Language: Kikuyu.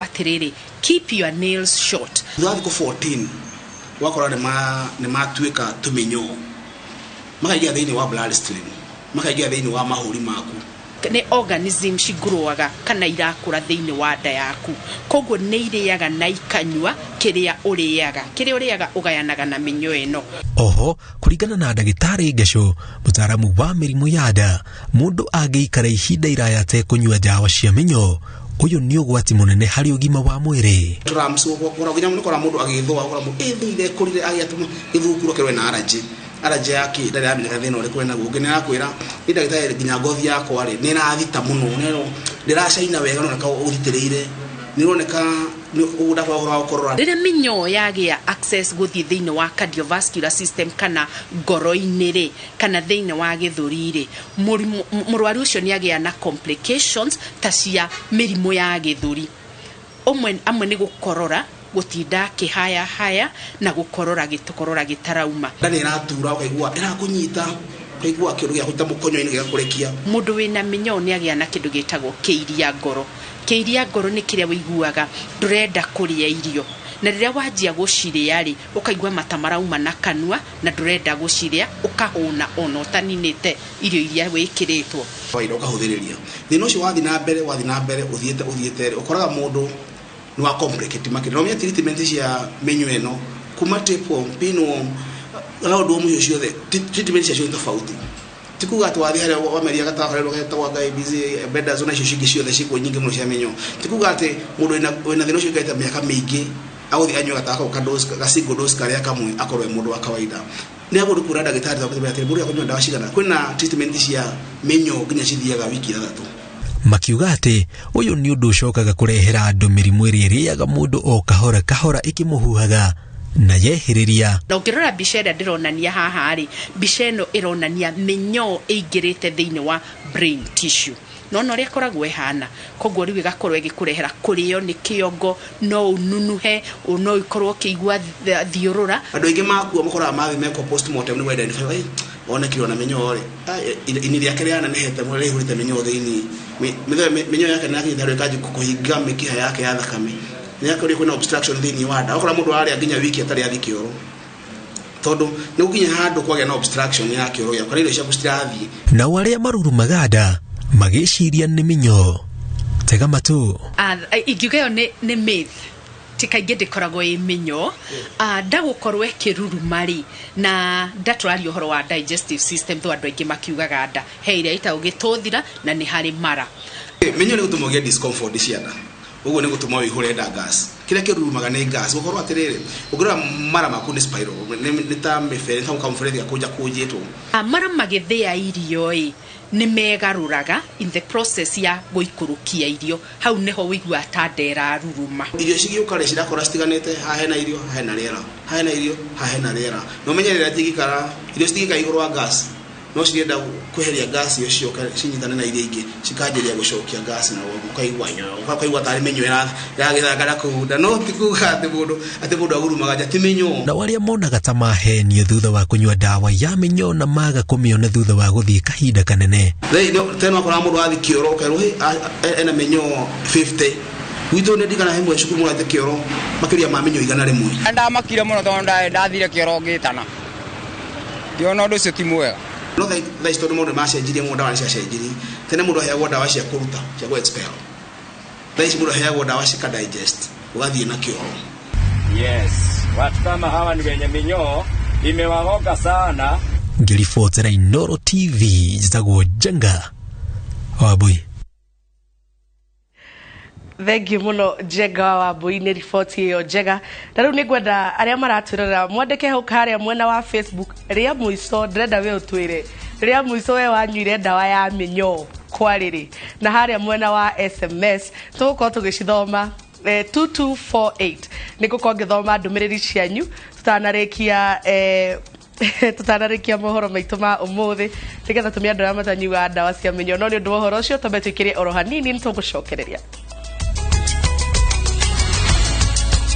Atĩrĩrĩ, keep your nails short. Thutha wa thikũ 14 wakora nĩ matuĩka tũmĩnyoo, makaingĩra thĩinĩ wa bloodstream, makaingĩra thĩinĩ wa mahũri maku. Nĩ organism cingũrũaga kana irakũra thĩinĩ wa nda yaku, koguo nĩ irĩaga na ikanyua kĩrĩa ũrĩaga. Kĩrĩa ũrĩaga ũgayanaga na mĩnyoo ĩno. Oho, kũringana na ndagĩtarĩ Ngecũ, mũtaaramu wa mĩrimũ ya nda, mũndũ angĩikara ihinda iraya atekũnyua ndawa cia mĩnyoo, ũyũ nĩ ũgwati mũnene harĩ ũgima wa mwĩrĩ. Tũramũkora nginya nĩkora mũndũ agĩthũa, ũkora mũndũ ĩthũire kũrire agĩa gĩthukuro kĩrwe na allergy. Allergy yake ndarĩ yamenyeka thĩna ũrĩkũ enaguo. Ũngĩ nĩarakwĩra nĩ ndagĩtarĩ nginya ngothi yakwa rĩ nĩĩrathita mũno, ndĩracaina wega, nĩroneka ũthitĩrĩire, nĩroneka ũguo ndakora ũhoro wa gũkorora. Rĩrĩa mĩnyoo yagĩa access gũthiĩ thĩinĩ wa cardiovascular system kana ngoro-inĩ rĩ, kana thĩinĩ wa gĩthũri rĩ, mũrwaru ũcio nĩ agĩa na complications ta cia mĩrimũ ya gĩthũri. Ũmwe amwe nĩ gũkorora, gũtinda akĩhayahaya na gũkorora gĩtũkorora gĩtarauma. Nda nĩ ĩratura, ũkaigua ĩrakũnyita, ũkaigua kĩndũ gĩa kũnyita mũkonyo-inĩ gĩgakũrekia. Mũndũ wĩna mĩnyoo nĩ agĩa na kĩndũ gĩtagwo kĩiria ngoro. Kĩiria ngoro nĩ kĩrĩa ũiguaga ndũrenda kũrĩa irio, na rĩrĩa wanjia gũcirĩa rĩ, ũkaigua mata marauma na kanua na ndũrenda gũcirĩa, ũkahũna ona ũtaninĩte irio iria wĩkĩrĩtwo. Kawaida ũkahũthĩrĩria thĩna ũcio wathiĩ na mbere, wathiĩ na mbere ũthiĩte ũthiĩte rĩ, ũkoraga mũndũ nĩ wa complicate makĩria. Na ũmenye treatment cia mĩnyoo ĩno kuma tapeworm, pinworm, roundworm, icio ciothe treatment ciacio nĩ tofauti. Ti kuga atĩ wathiĩ harĩa wameria gatawa karĩa getagwo IBZ, bendazole na icio cingĩ ciothe ciĩkuo nyingĩ mũno cia mĩnyoo, ti kuga atĩ mũndũ wĩna thĩna ũcio ũikarĩte mĩaka mĩingĩ agũthiĩ anyue gatawa kau ka single dose karĩa kamwe akorwo e mũndũ wa kawaida. Nĩ agũrũ kuona ndagĩtarĩ twamũtũmĩra atĩrĩ, mũndũ akũnyua ndawa cigana. Kwĩna treatment cia mĩnyoo nginya cithiaga wiki 6. Makiuga atĩ ũyũ nĩ ũndũ ũcokaga kũrehera andũ mĩrimũ ĩrĩa ĩrĩaga mũndũ o kahora kahora ĩkĩmũhuhaga na yehĩrĩria. Na ũngĩrora mbica ĩrĩa ndĩronania haha rĩ, mbica ĩno ĩronania mĩnyoo ĩingĩrĩte thĩinĩ wa brain tissue. Nona ũrĩa ĩkoragwo ĩhana, koguo rĩu ĩgakorwo ĩgĩkũrehera kũrĩo nĩ kĩongo, no ũnunuhe, no ũkorwo ũkĩigua thiũrũra. Andũ aingĩ makua makoraga mathiĩ mekwo postmortem nĩguo identify onekire ona mĩnyoo rĩ, ini rĩake rĩranenehete mũno, rĩihũrĩte mĩnyoo thĩinĩ. Mĩnyoo yake nĩyakinyĩte harĩa ĩkanjia kũhinga mĩkiha yake ya thakame, nĩyakorwo kwĩna obstruction thĩinĩ wa nda. Wakora mũndũ ararĩa nginya wiki atarĩ athiĩ kĩoro, tondũ nĩ gũkinya handũ kwagĩa na obstruction ya kĩoro gĩaku, kana irio ciaku citirathiĩ. Nao arĩa marurumaga nda magĩciria nĩ mĩnyoo, tega matũ. Ingiuga ĩyo nĩ myth, ti kaingĩ ndĩkoragwo ĩ mĩnyoo. Nda gũkorwo ĩkĩruruma rĩ, na nda tũraria ũhoro wa digestive system, tondũ andũ aingĩ makiugaga nda he ĩrĩa ĩtagwo gĩtũthira na nĩ harĩ mara. Mĩnyoo nĩ gũtũma ũgĩe discomfort cia nda, ũguo nĩ gũtũma ũihũre nda gas. Kĩrĩa kĩrurumaga nĩ gas. Gũkorwo atĩrĩrĩ, ũngĩrora mara maku nĩ spiral, nĩ ta mĩberethi, ta kamũberethi gakũnjakũnjĩtwo. Mara magĩthĩa irio ĩ, nĩ megarũraga in the process ya gũikũrũkia irio, hau nĩho ũiguaga ta nda ĩraruruma. Irio cigĩũka rĩ, cirakorwo citiganĩte, haha hena irio, haha hena rĩera, haha hena irio, haha hena rĩera. Na ũmenye rĩrĩa cingĩikara, irio citingĩikara igũrũ wa gas, no cirenda kweheria gas ĩyo cicoke cinyitane na iria ingĩ, cikanjĩrĩria gũcokia gas, na ũkaigua nyo, ũkaigua tarĩ mĩnyoo ĩragĩthaka na kũu nda. No ti kuga atĩ mũndũ agurumaga nja, ti mĩnyoo. Nao arĩa monaga ta mahenio thutha wa kũnyua ndawa ya mĩnyoo na maga kũmĩona thutha wa gũthiĩ kahinda kanene. Tene wakoraga mũndũ athiĩ kĩoro ũkerwo ena mĩnyoo 50. Gwitũ nĩ ndirikana he mũthenya cukuru mũrathiĩ kĩoro makĩria ma mĩnyoo 100. Ndamakire mũno tondũ ndathire kĩoro ngĩtana, ngĩona ũndũ ũcio ti mwega. No thaa ici tondũ maũndũ nĩmacenjirie mũno, ndawa nĩciacenjirie. Tene mũndũ aheagwo ndawa cia kũruta, cia kũ expel. Thaa ici mũndũ aheagwo ndawa cika digest, ũgathiĩ na kĩoro. Yes, watu kama hawa ni wenye minyoo imewagonga sana. Ngĩribotera Inooro TV, njĩtagwo Njenga Wambui. Thengiũ mũno Njenga wa Wambui nĩ riboti ĩyo njega. Na rĩu nĩ ngwenda arĩa maratwĩrorera mwandĩke hau harĩa mwena wa Facebook rĩa mũico, ndĩrenda we ũtwĩre rĩa mũico we wanyuire ndawa ya mĩnyoo kwarĩrĩ, na harĩa mwena wa SMS tũgũkorwo tũgĩcithoma 2248. Nĩ ngũkorwo ngĩthoma ndũmĩrĩri cianyu tũtanarĩkia mohoro maitũ ma ũmũthĩ, nĩgetha tũmĩ andũ arĩa matanyuaga ndawa cia mĩnyoo. No nĩ ũndũ wa ũhoro ũcio, twambe tũikĩrie oro hanini, nĩ tũgũcokereria.